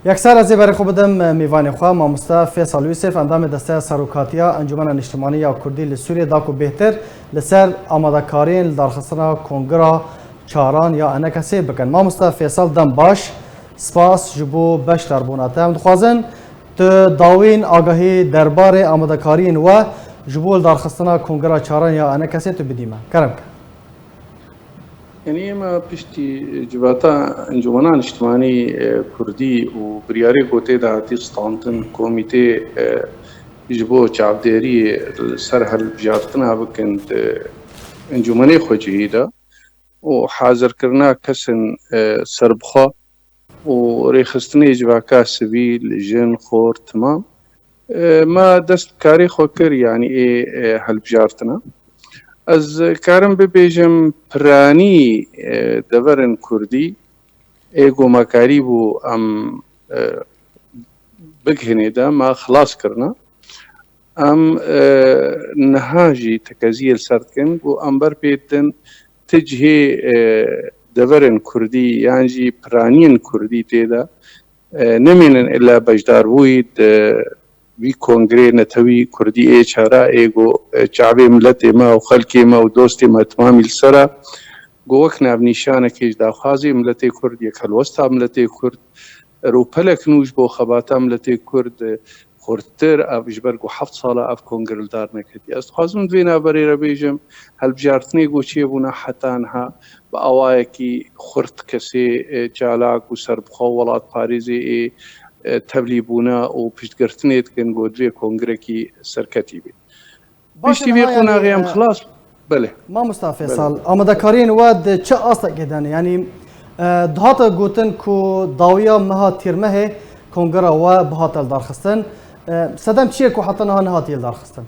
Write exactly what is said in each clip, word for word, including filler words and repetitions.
Yekser ez ê berê xwe bidim mêvanê xwe, mamoste Fêsal Yûsif, endamê Desteya Serokatiya Encûmena Niştimanî ya Kurdî li Sûriyê, da ku bêhtir li ser amadekariyên li darxistina Kongira Çaran ya ENKSê bikin. Mamoste Fêsal, dem baş, spas ji bo beşdarbûna te. Em dixwazin tu dawîn agahî derbarê amadekariyên we ji bo li darxistina Kongira Çaran ya ENKSê tu bidî me. Kerem ke. Yanî ême piştî civata Encûmena Niştimanî e, Kurdî û biryarê ku tê de hatî standin komîtê e, ji bo çavdêriyê li ser hilbijartina bikin di encûmenê xwecihî de û hazirkirina kesên e, serbixwe û rêxistinê civaka sivîl, jin, xort, timam. E, me dest bi karê xwe kir, yanî ê e, hilbijartina. Ez karim bibêjim piranî e, deverên kurdî ê ku me karîbû em e, bigihînê de me xilas kirine. Em e, niha jî tekeziyê li ser dikin ku em ber pê didin ti cihê e, deverên kurdî yan jî piraniyên kurdî tê de e, nemînin illa beşdarbûyî di vî kongrê netewî kurdî ê çara ê ku e, çavê miletê me û xelkê me û dostê me timamî li ser e. Ku wek navnîşanekê ji daxwazê miletê kurd, yek helwesta miletê kurd, rûpelek nû ji bo xebata miletê kurd e, xurttir, ev ji ber ku heft sal e ev kongre li dar neketiye. Ez dixwazim di vê navberê re bêjim, hilbijartinê ku çêbûne heta niha bi awayekî xurt kesê e, çalak û serbixwe û welatparêzê ê e, tevlî bûne û piştgirtinê dikin ku divê kongrekî serketî bê. Baş e, Piştî vê niha yanî, qonaxê em e, xilas. Belê. Mamosta Fêsal, amadekariyên we di çi astekê de ne? Yanî e, dihate gotin ku dawiya meha Tîrmehê kongira we bihate lidarxistin. E, sedem çi ye ku heta niha nehatiye lidarxistin?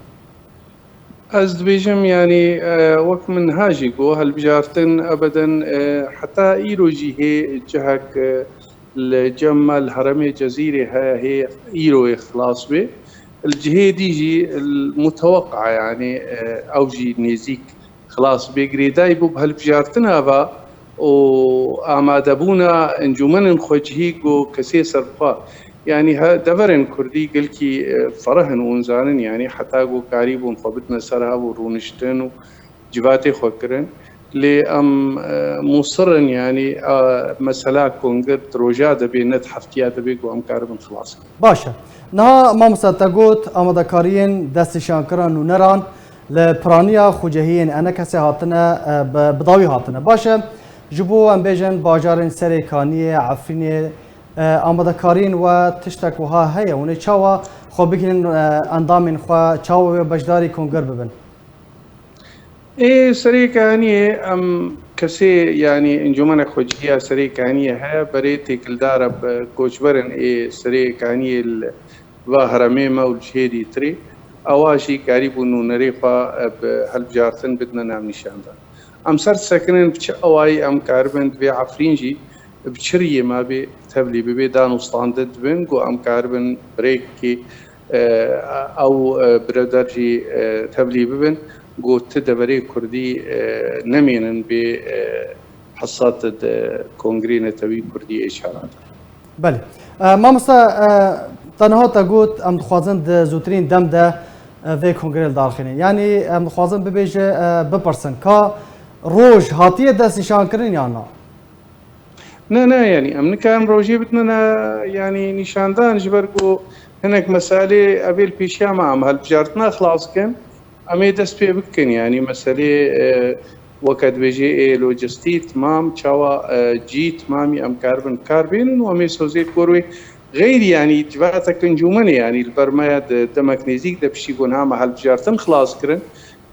Ez dibêjim, yanî e, wek min niha jî got, hilbijartin ebeden e, heta îro jî hê cihek e, li cem me li herêmê Cezîrê heye, hê îro yê xilas bê. Li cihê dî jî muteweqa, yanî e, ew jî nêzîk xilas bê. Girêdayî bû bi hilbijartina ve û amadebûna encûmenên xwecihî ku kesê serxwe, yanî he, deverên kurdî gelkî e, fereh in û hûn zanin, yanî heta ku karîbûn xwe bidine ser hev û rûniştin û civatê xwe kirin. Lê em e, musir in, yanî e, mesela kongir di roja de bê, ne di heftiya de bê ku em karibin xilas kirin. Baş e. Niha mamosta te got amadekariyên destnîşankirina nûneran li piraniya xucehiyên ENKSê hatine e, bi, bi dawî hatine. Baş e, ji bo em bêjin bajarên Serê Kaniyê, Efrînê, e, amadekariyên we tiştek wiha heye? Hûn ê çawa xwe bigihînin e, endamên xwe, çawa wê beşdarî kongir bibin? Ê Serê Kaniyê em kesê, yanî encûmena xwecihî ya Serê Kaniyê heye, berê têkildar e bi koçberên ê Serê Kaniyê li va herêmê me û li cihê dîtirî. Ewa jî karîbûn nûnerê xwe e, bi hilbijartin bidine navnîşandan. Em ser disekinin bi çi awayî em karibin divê Efrîn jî bi çi riyê me bê tevlî bibê, dan û standin dibin ku em karibin bi rêkekê e, ew e, bireder jî e, tevlî bibin, ku ti deverê kurdî e, nemênin bê e, hesat di kongrê netewî kurdî ê çaran de. Belê. E, mamosta, e, te niha te got, em dixwazin di zûtirîn dem de e, vê kongrê li dar xînin. Yanî em dixwazin bibêje, e, bipirsin, ka roj hatiye destnîşankirin yan na? Ne, ne, yanî em nikarin rojê bidine ne, yanî nîşandan, ji ber ku hinek meselê evê li pêşiya me, em hilbijartina xilas bikin, em ê dest pê bikin, yanî meselê e, weke dibêjê ê lojistî timam, çawa e, cî timamî em karibin bi kar bênin û em ê sozê kor wê xeyrî, yanî civatek encûmenê, yanî li ber me ya di demek nêzîk de piştî ku niha me hilbijartin xilas kirin,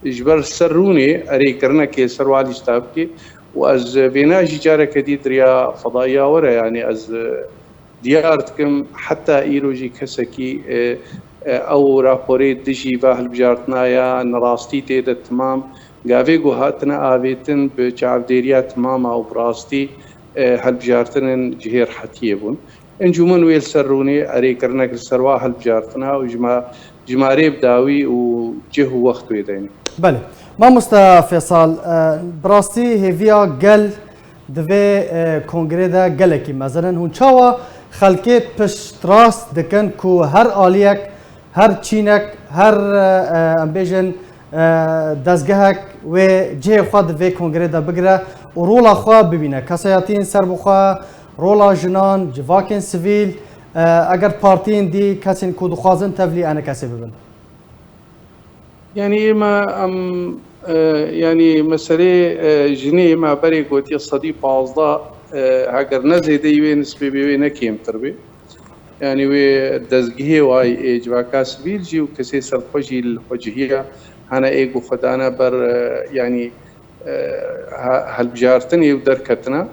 ji ber ser rûnê erê kirinekê ser wa lîsta bikê û ez vêna jî careke dî di riya fedaiya we re, yanî ez e, diyar dikim heta îro jî kesekî e, e, ew raporê dijî va hilbijartina ya nerastî tê de timam gavê ku hatine avêtin bi çavdêriya timama û bi rastî e, hilbijartinên cihê rehetiyê bûn. Encûmen wê li ser rûnê erêkirinek li ser wa hilbijartina û jima-, jimarê bi dawî û cih û wext wê deynin. Belê. Mamoste Fêsal, e, bi rastî hêviya gel di vê e, kongrê de gelekî mezin in. Hûn çawa Xelkê piştrast dikin ku her aliyek, her çînek, her, e, em bêjin, e, dezgehek wê cihê xwe di vê kongrê de bigire û rola xwe bibîne. Kesayetiyên serbixwe, rola jinan, civakên sivîl, e, eger partiyên dî kesên ku dixwazin tevlî enê kesê bibin. Yanî ême em, e, yanî meselê, e, jinê me berê gotiye sedî pazdeh, e, heger ne zêdeyî wê nisbê bê wê ne kêmtir bê. Yanî wê dezgehê wayî ê civaka sivîl jî û kesê serxwe jî li xwe cihiya hene ê ku xwe dane ber, e, yanî, e, he-, hilbijartinê û derketina.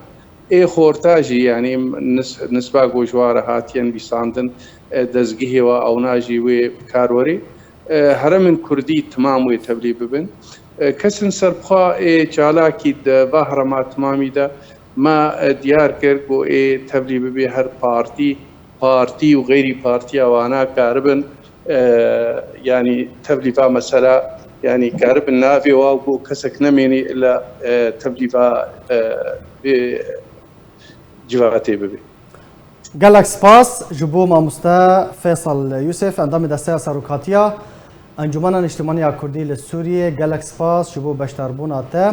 Ê xorta jî, yanî nis-, nisba ku ji wa re hatiye nivîsandin, e, dezgehê wa ewna jî wê bi kar werê. E, herêmên Kurdî timam wê tevlî bibin. E, kesên serbixwe ê çalakî di va herêma timamî de me, e, diyar kir ku ê tevlî bibê her partî, partî û xeyrî partiya wana karibin, e, yanî tevlî va mesela, yanî karibin navê wa ku kesek nemênî ila, e, tevlî va, e, vê civatê bibê. Gelek spas ji bo mamoste Feysel Yusuf, endamê Desteya Serokatiya Encûmena Niştimanî ya Kurdî li Sûriyê. Gelek spas ji bo beşdarbûna te.